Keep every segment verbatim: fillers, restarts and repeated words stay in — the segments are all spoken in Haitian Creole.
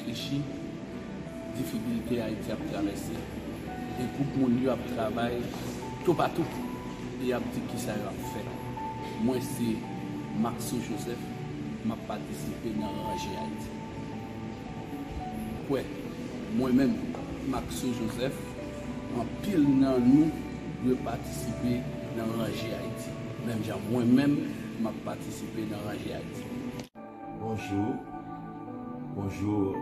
reflechi difikilte Ayiti ap travèse. E gwoup moun yo ap travay toupatou e y ap di kisa yo ap fè. Mwen se Maxo Joseph, m ap patisipe nan ranje Ayiti. Kwè, mwen menm, Maxo Joseph, anpil nan nou dwe patisipe nan ranje Ayiti. Menm jan mwen menm, m ap patisipe nan ranje Ayiti. Bonjour. Bonjour.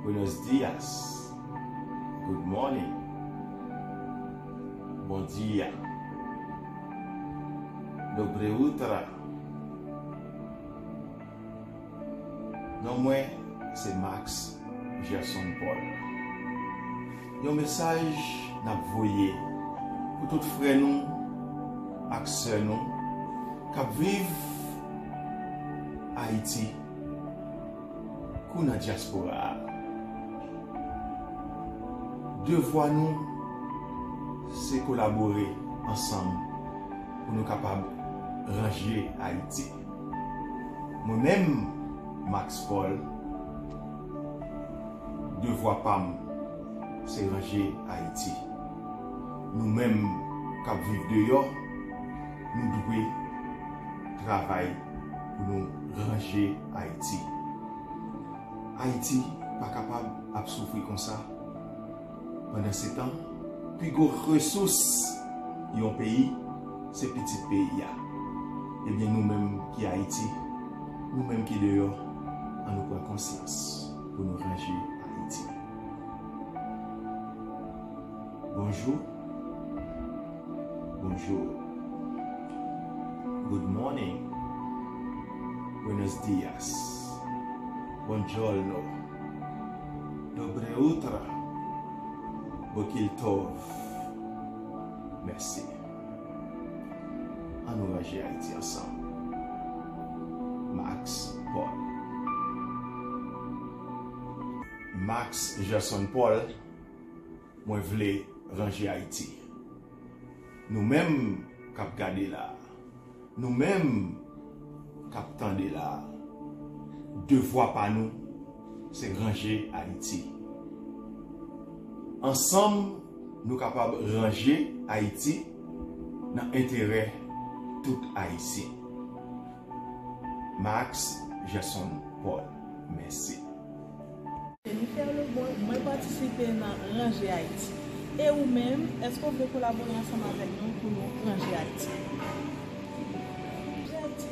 Buenos dias. Good morning. Bon dia. Dobre utra. Non mwen se Max Gerson Paul. Yon mesaj n ap voye pou tout frè nou ak sè nou k ap viv Ayiti kou nan dyaspora a. Devwa nou se kolabore ansanm pou nou kapab ranje Ayiti. Mwen menm, Max Paul, devwa pa m se ranje Ayiti. Nou menm k ap viv deyò, nou dwe travay pou nou ranje Ayiti. Ayiti pa kapab ap soufri konsa. Pandansetan, pi gwo resous yon peyi se pitit peyi a. Ebyen, nou menm ki Ayiti, nou menm ki deyò, ann nou pran konsyans pou nou ranje Ayiti. Bonjou. Bonjou. Good morning. Buenos dias. Bonjorno. Dobre utra. Bokil tov. Mèsi. Ann nou ranje Ayiti ansanm. Max Paul. Max Gerson Paul, mwen vle ranje Ayiti. Nou menm k ap gade la a, nou menm k ap tande la a, devwa pa nou se ranje Ayiti. Ansanm, nou kapab ranje Ayiti nan enterè tout Ayisyen. Max Gerson Paul. Mèsi. Jennifer Lebon, mwen patisipe nan Ranje Ayiti. E ou menm, èske w vle kolabore ansanm avèk nou pou nou ranje Ayiti? Ranje Ayiti.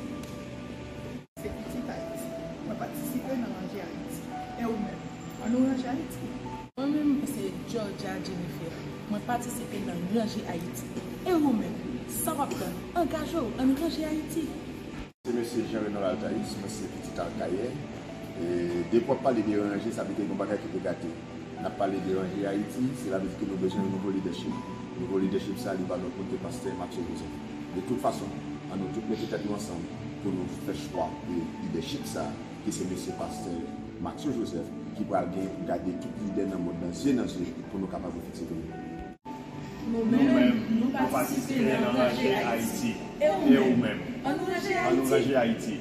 Se pitit Ayiti. Mwen patisipe nan Ranje Ayiti. E ou menm? Ann nou ranje Ayiti. Mwen menm, se Georgia Jennifer. Mwen patisipe nan Ranje Ayiti. E ou menm? Sa w ap tann? Angaje w, ann ranje Ayiti. Se mesye Jean Renold Altayis, mwen se pitit Akayè. E depi w ap pale de ranje, sa vle di gen yon bagay ki te gate. N ap pale de ranje Ayiti, sela vle di ke nou bezwen yon nouvo lidèchip. Nouvo lidèchip sa, li pa lòt moun ke pastè Maxo Joseph. De tout fason, ann nou tout mete tèt nou ansanm pou nou fè chwa de lidèchip sa, ki se mesye pastè Maxo Joseph, ki pral gen pou gade tout lidè nan mond nan zye nan zye pou nou kapab reflekte tou. Nou menm, nou patisipe nan ranje Ayiti. E ou menm? Ann nou ranje Ayiti.